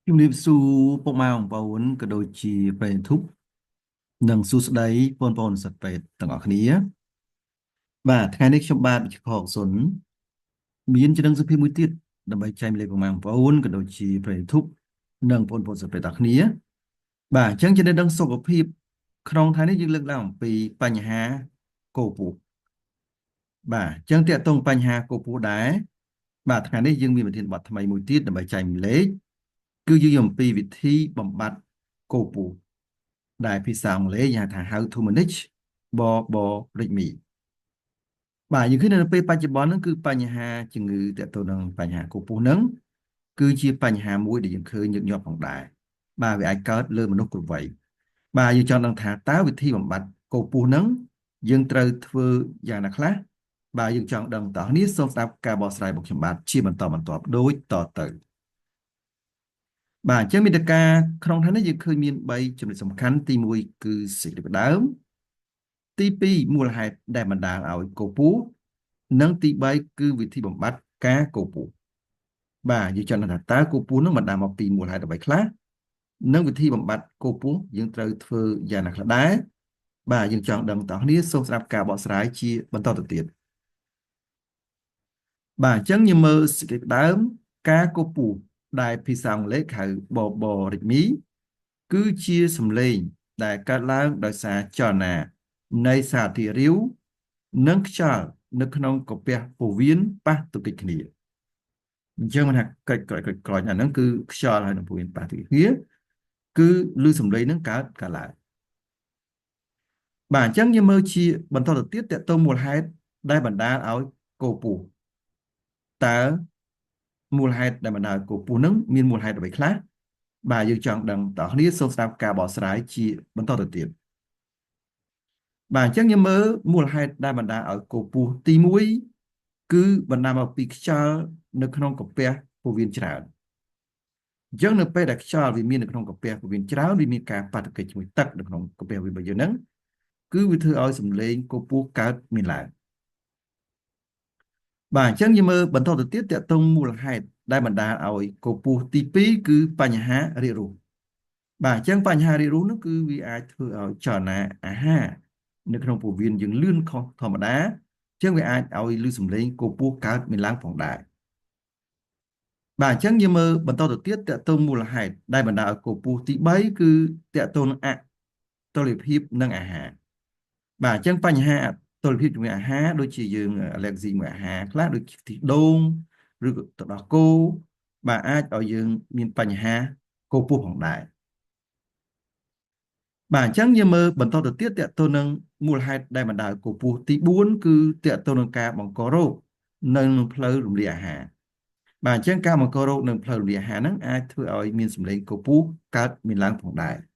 ជំរាបសួរពុកម៉ែបងប្អូនក៏ដូចជាប្រិយមិត្តធុបនិងសួស្តីបងប្អូនសិទ្ធិពេទ្យទាំងអស់គ្នាបាទថ្ងៃនេះខ្ញុំបាទវិជ្ជខកសុនមានចំណឹងសុភាពមួយទៀតដើម្បីចែកម្លែកពុកម៉ែបងប្អូនក៏ដូចជាប្រិយមិត្តធុបនិងបងប្អូនសិទ្ធិពេទ្យទាំងអស់គ្នាបាទអញ្ចឹងចំណេះដឹងសុខភាពក្នុងថ្ងៃនេះយើងលើកឡើងអំពីបញ្ហាគោពោះបាទអញ្ចឹងទាក់ទងបញ្ហាគោពោះដែរបាទថ្ងៃនេះយើងមានប្រធានបទថ្មីមួយទៀតដើម្បីចែកម្លែកគឺយើងអំពីវិធីបំបត្តិគោពោះដែលភាសាអង់គ្លេសគេហៅថា how to manage borborygmi បាទយើងឃើញនៅពេលបច្ចុប្បន្នហ្នឹងគឺបញ្ហាជំងឺទាក់ទងនឹងបញ្ហាគោពោះហ្នឹងគឺជាបញ្ហាមួយដែលយើងឃើញញឹកញាប់ផងដែរបាទវាអាចកើតលើមនុស្សគ្រប់វ័យបាទយើងចង់ដឹងថាតើវិធីបំបត្តិគោពោះហ្នឹងយើងត្រូវធ្វើយ៉ាងណាខ្លះបាទយើងចង់ដឹងតោះនេះសូមស្ដាប់ការបកស្រាយរបស់ខ្ញុំបាទជាបន្តបន្ទាប់ដូចតទៅបាទអញ្ចឹងមេតិកាក្នុងថ្ងៃនេះយើងឃើញមាន3ចំណុចសំខាន់ទី1គឺសេចក្តីផ្ដើមទី2មូលហេតុដែលបណ្ដាលឲ្យគោពោះនិងទី3គឺវិធីបំបត្តិការគោពោះបាទយើងចង់ដឹងថាតើគោពោះនឹងបណ្ដាលមកពីមូលហេតុអ្វីខ្លះនិងវិធីបំបត្តិគោពោះយើងត្រូវធ្វើយ៉ាងណាខ្លះដែរបាទយើងចង់ដឹងតោះនេះសូមស្ដាប់ការបកស្រាយជាបន្តទៅទៀតបាទអញ្ចឹងយើងមើលសេចក្តីផ្ដើមការគោពោះដែលភាសាអង់គ្លេសហៅ borborygmi គឺជាសម្លេងដែលកើតឡើងដោយសារចលនានៃសារធាតុរាវនិងខ្យល់នៅក្នុងកាពះពោះវៀនប៉ះទង្គិចគ្នាអញ្ចឹងមិនថាក្រិចក្រិចក្រិចក្រិចអាហ្នឹងគឺខ្យល់ហើយនឹងពោះវៀនប៉ះទង្គិចគ្នាគឺឮសំឡេងហ្នឹងកើតកើតឡើងបាទអញ្ចឹងយើងមើលជាបន្តទៅទៀតតើតើមូលហេតុដែលបណ្ដាលឲ្យគោពោះតើមូលហេតុដែលបណ្ដាលឲ្យគោពោះហ្នឹងមានមូលហេតុអ្វីខ្លះបាទយើងចង់ដឹងតើគ្នាសូមស្ដាប់ការបកស្រាយជាបន្តទៅទៀតបាទអញ្ចឹងយើងមើលមូលហេតុដែលបណ្ដាលឲ្យគោពោះទី1គឺបណ្ដាលមកពីខ្យល់នៅក្នុងកាពះពោះវៀនច្រើនអញ្ចឹងនៅពេលដែលខ្យល់វាមាននៅក្នុងកាពះពោះវៀនច្រើនវាមានការប៉ះទង្គិចជាមួយទឹកនៅក្នុងកាពះពោះវៀនរបស់យើងហ្នឹងគឺវាធ្វើឲ្យសម្លេងគោពោះកើតមានឡើងបាទអញ្ចឹងយើងមើលបន្តទៅទៀតតកតងមូលហេតុដែលបណ្ដាលឲ្យគោពោះទី2គឺបញ្ហារាគរូសបាទអញ្ចឹងបញ្ហារាគរូសនោះគឺវាអាចធ្វើឲ្យចលនាអាហារនៅក្នុងពោះវៀនយើងលឿនខុសធម្មតាអញ្ចឹងវាអាចឲ្យឮសំឡេងគោពោះកើតមានឡើងផងដែរបាទអញ្ចឹងយើងមើលបន្តទៅទៀតតកតងមូលហេតុដែលបណ្ដាលឲ្យគោពោះទី3គឺតកតងនឹងអតុល្យភាពនិងអាហារបាទអញ្ចឹងបញ្ហាអតុល្យភាពជាមួយអាហារដូចជាយើងអាឡែហ្ស៊ីមួយអាហារខ្លះដូចជាខ្ទិះដូងឬក៏ទឹកដោះគោបាទអាចឲ្យយើងមានបញ្ហាគោពោះផងដែរបាទអញ្ចឹងយើងមើលបន្តទៅទៀតតកតទៅនឹងមូលហេតុដែលបណ្ដាលគោពោះទី4គឺតកតទៅនឹងការបង្ករោគនៅនឹងផ្លូវរំលាយអាហារបាទអញ្ចឹងការបង្ករោគនៅផ្លូវរំលាយអាហារហ្នឹងអាចធ្វើឲ្យមានសម្លេងគោពោះកើតមានឡើងផងដែរ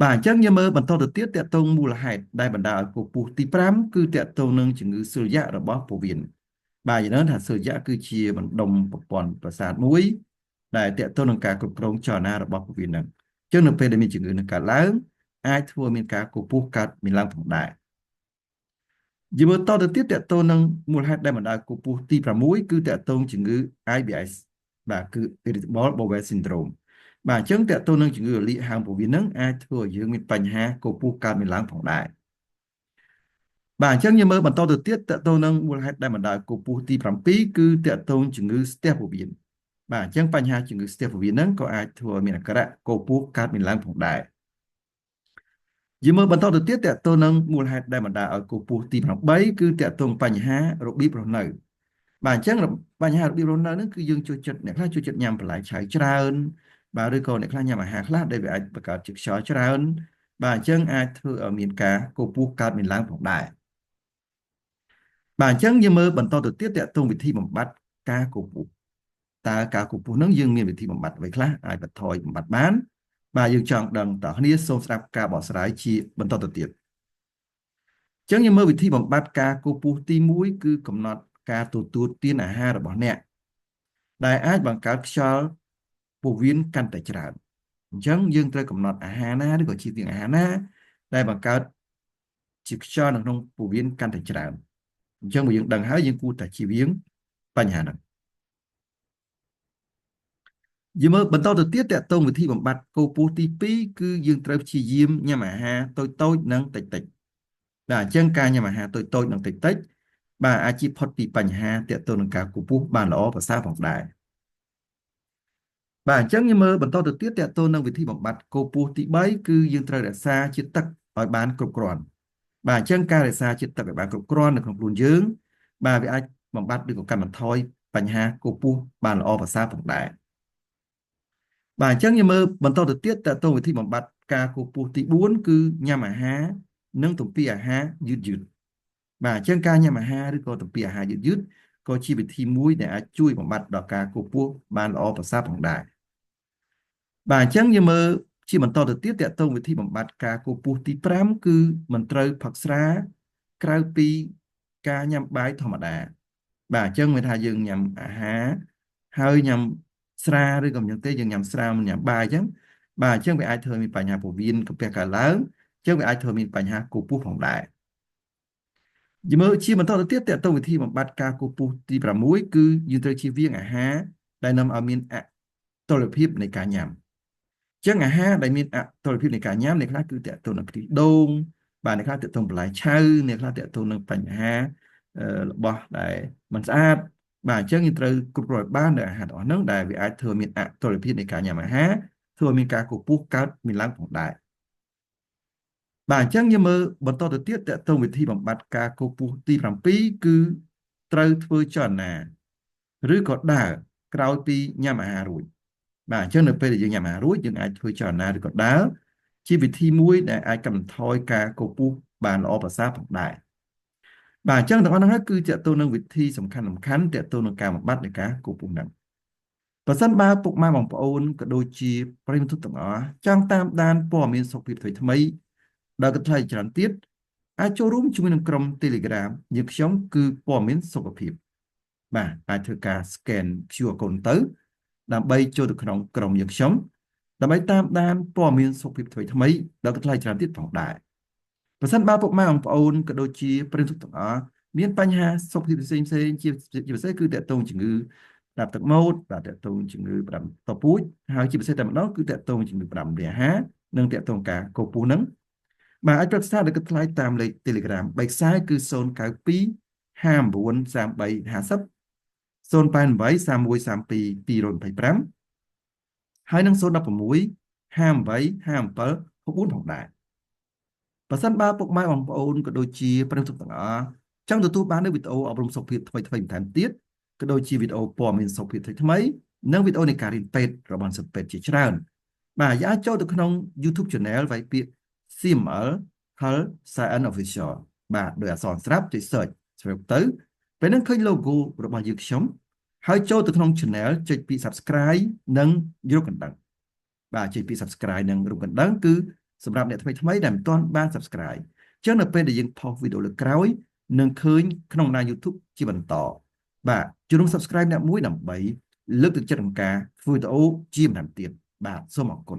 បាទអញ្ចឹងយើងមើលបន្តទៅទៀតតកតងមូលហេតុដែលបណ្ដាលឲ្យគោពោះទី5គឺតកតងនឹងជំងឺសូរយៈរបស់ពោះវៀនបាទយើងដឹងថាសូរយៈគឺជាបណ្ដុំប្រព័ន្ធប្រសាទមួយដែលតកតងនឹងការគ្រប់គ្រងចលនារបស់ពោះវៀនហ្នឹងអញ្ចឹងនៅពេលដែលមានជំងឺនឹងកើតឡើងអាចធ្វើឲ្យមានការគោពោះកើតមានឡើងផងដែរយើងមើលតទៅទៀតតកតងនឹងមូលហេតុដែលបណ្ដាលគោពោះទី6គឺតកតងជំងឺ IBS បាទគឺ Irritable Bowel Syndrome បាទអញ្ចឹងតកតងនឹងជំងឺរលាកហើមពោះវៀនហ្នឹងអាចធ្វើឲ្យយើងមានបញ្ហាគោពោះកើតមានឡើងផងដែរបាទអញ្ចឹងយើងមើលបន្តទៅទៀតតកតងនឹងមូលហេតុដែលបណ្ដាលគោពោះទី7គឺតកតងជំងឺស្ទះពោះវៀនបាទអញ្ចឹងបញ្ហាជំងឺស្ទះពោះវៀនហ្នឹងក៏អាចធ្វើឲ្យមានអាការៈគោពោះកើតមានឡើងផងដែរយើងមើលបន្តទៅទៀតតកតងនឹងមូលហេតុដែលបណ្ដាលឲ្យគោពោះទី8គឺតកតងបញ្ហារបៀបរស់នៅបាទអញ្ចឹងបញ្ហារបៀបរស់នៅហ្នឹងគឺយើងចូលចិត្តអ្នកខ្លះចូលចិត្តញ៉ាំបន្លែឆៅច្រើនបាទឬក៏អ្នកខ្លះញ៉ាំអាហារខ្លះដែលវាអាចបង្កើតជាខ្យល់ច្រើនបាទអញ្ចឹងអាចធ្វើឲ្យមានការគោពោះកើតមានឡើងផងដែរបាទអញ្ចឹងយើងមើលបន្តទៅទៀតតកតងវិធីបំបត្តិការគោពោះតើការគោពោះហ្នឹងយើងមានវិធីបំបត្តិអ្វីខ្លះអាចបន្ថយបំបត្តិបានបាទយើងចង់ដឹងតើគ្នាសូមស្ដាប់ការបកស្រាយជាបន្តទៅទៀតអញ្ចឹងយើងមើលវិធីបំបត្តិការគោពោះទី1គឺកំណត់ការទទួលទានអាហាររបស់អ្នកដែលអាចបង្កើតខ្យល់ពោះវៀនកាន់តែច្រើនអញ្ចឹងយើងត្រូវកំណត់អាហារណាឬក៏ជៀសវាងអាហារណាដែលបង្កើតជាខ្យល់នៅក្នុងពោះវៀនកាន់តែច្រើនអញ្ចឹងបើយើងដឹងហើយយើងគួរតែជៀសវាងបញ្ហាហ្នឹង យើងមើលបន្តទៅទៀតតកតងវិធីបំបត្តិគោពោះទី2គឺយើងត្រូវព្យាយាមញ៉ាំអាហារតូចតូចនិងតិចតិចបាទអញ្ចឹងការញ៉ាំអាហារតូចតូចនិងតិចតិចបាទអាចជៀសផុតពីបញ្ហាតកតងនឹងការគោពោះបានល្អប្រសើរផងដែរបាទអញ្ចឹងយើងមើលបន្តទៅទៀតតកតងនឹងវិធីបំបត្តិគោពោះទី3គឺយើងត្រូវរក្សាជាតិទឹកឲ្យបានគ្រប់គ្រាន់បាទអញ្ចឹងការរក្សាជាតិទឹកឲ្យបានគ្រប់គ្រាន់នៅក្នុងខ្លួនយើងបាទវាអាចបំបត្តិឬក៏កាត់បន្ថយបញ្ហាគោពោះបានល្អប្រសើរផងដែរបាទអញ្ចឹងយើងមើលបន្តទៅទៀតតទៅវិធីបំបត្តិការគោពោះទី4គឺញ៉ាំអាហារនិងទំពាអាហារយឺតយឺតបាទអញ្ចឹងការញ៉ាំអាហារឬក៏ទំពាអាហារយឺតយឺតក៏ជាវិធីមួយដែលអាចជួយបំបត្តិដល់ការគោពោះបានល្អប្រសើរផងដែរបាទអញ្ចឹងយើងមើលជាបន្តទៅទៀតតទៅវិធីបំបត្តិការគោពោះទី5គឺមិនត្រូវផឹកស្រាក្រៅពីការញ៉ាំបាយធម្មតាបាទអញ្ចឹងមានថាយើងញ៉ាំអាហារហើយញ៉ាំស្រាឬក៏មិនចឹងទេយើងញ៉ាំស្រាមិនញ៉ាំបាយអញ្ចឹងបាទអញ្ចឹងវាអាចធ្វើមានបញ្ហាពោះវៀនកាពះកើតឡើងអញ្ចឹងវាអាចធ្វើមានបញ្ហាគោពោះផងដែរយមើលជាបន្តទៅទៀតតទៅវិធីបំបត្តិការគោពោះទី6គឺយើងត្រូវជៀសវាងអាហារដែលនាំឲ្យមានអតុល្យភាពនៃការញ៉ាំចឹងអាហារដែលមានអតុល្យភាពនៃការញ៉ាំអ្នកខ្លះគឺតកតទៅនឹងខ្ទិះដូងបាទអ្នកខ្លះតកតងបន្លែឆៅអ្នកខ្លះតកតនឹងបញ្ហារបស់ដែលមិនស្អាតបាទអញ្ចឹងយើងត្រូវគ្រប់គ្រងឲ្យបាននៅអាហារទាំងអស់ហ្នឹងដែលវាអាចធ្វើមានអតុល្យភាពនៃការញ៉ាំអាហារធ្វើឲ្យមានការគោពោះកើតមានឡើងផងដែរបាទអញ្ចឹងយើងមើលបន្តទៅទៀតតកតងវិធីបំបត្តិការគោពោះទី7គឺត្រូវធ្វើចលនាឬក៏ដើរក្រោយពីញ៉ាំអាហាររួចបាទអញ្ចឹងនៅពេលដែលយើងញ៉ាំអាហាររួចយើងអាចធ្វើចលនាឬក៏ដើរជាវិធីមួយដែលអាចកាត់បន្ថយការគោពោះបានល្អប្រសើរផងដែរបាទអញ្ចឹងទាំងអស់ហ្នឹងហើយគឺតកតទៅនឹងវិធីសំខាន់សំខាន់តកតទៅនឹងការបំបត្តិនៃការគោពោះហ្នឹងប្រសិនបើពុកម៉ែបងប្អូនក៏ដូចជាប្រិយមិត្តទាំងអស់ចង់តាមដានព័ត៌មានសុខភាពថ្មីៗដល់កថ្លៃច្រើនទៀតអាចចូលរួមជាមួយនឹងក្រុម Telegram យើងខ្ញុំគឺព័ត៌មានសុខភាពបាទអាចធ្វើការ scan QR code ទៅដើម្បីចូលទៅក្នុងក្រុមយើងខ្ញុំដើម្បីតាមដានព័ត៌មានសុខភាពថ្មីៗដល់ថ្លៃច្រើនទៀតផងដែរប្រសិនបើពុកម៉ែបងប្អូនក៏ដូចជាប្រិយមិត្តទាំងអស់មានបញ្ហាសុខភាពផ្សេងផ្សេងជាពិសេសគឺតកតងជំងឺផ្ដាប់ទឹកមោដបាទតកតងជំងឺផ្ដាប់តពូជហើយជាពិសេសតែម្ដងគឺតកតងជំងឺផ្ដាប់អាហារនិងតកតងការកោពោះហ្នឹងបាទអាចប្រឹក្សាដោយគិតថ្លៃតាមលេខ Telegram 3ខ្សែគឺ092 59 33 50 088 31 32 225ហើយនឹង016 58 57 64ផងដែរបើសិនបើពុកម៉ែបងប្អូនក៏ដូចជាប្រិយមិត្តទាំងអស់ចង់ទទួលបាននូវវីដេអូអប់រំសុខភាពថ្មីៗបន្ថែមទៀតក៏ដូចជាវីដេអូព័ត៌មានសុខភាពថ្មីៗនិងវីដេអូនៃការរៀនពេទ្យរបស់សិស្សពេទ្យជាច្រើនបាទអាចចូលទៅក្នុង YouTube Channel វាយពាក្យ CML Health Science Official បាទដោយអក្សរស្រាប់ចុច search ស្រាប់ទៅពេលហ្នឹងឃើញ logo របស់យើងខ្ញុំហើយចូលទៅក្នុង channel ចុចពី Subscribe និងរូបកណ្ដឹងបាទចុចពី Subscribe និងរូបកណ្ដឹងគឺសម្រាប់អ្នកថ្មីថ្មីដែលមិនទាន់បាន Subscribe អញ្ចឹងនៅពេលដែលយើងផុសវីដេអូលើក្រោយនឹងឃើញក្នុងបណ្ដាញ YouTube ជាបន្តបាទជួយរួម Subscribe អ្នកមួយដើម្បីលើកទឹកចិត្តក្នុងការធ្វើវីដេអូជាបន្ថែមទៀតបាទសូមអរគុណ។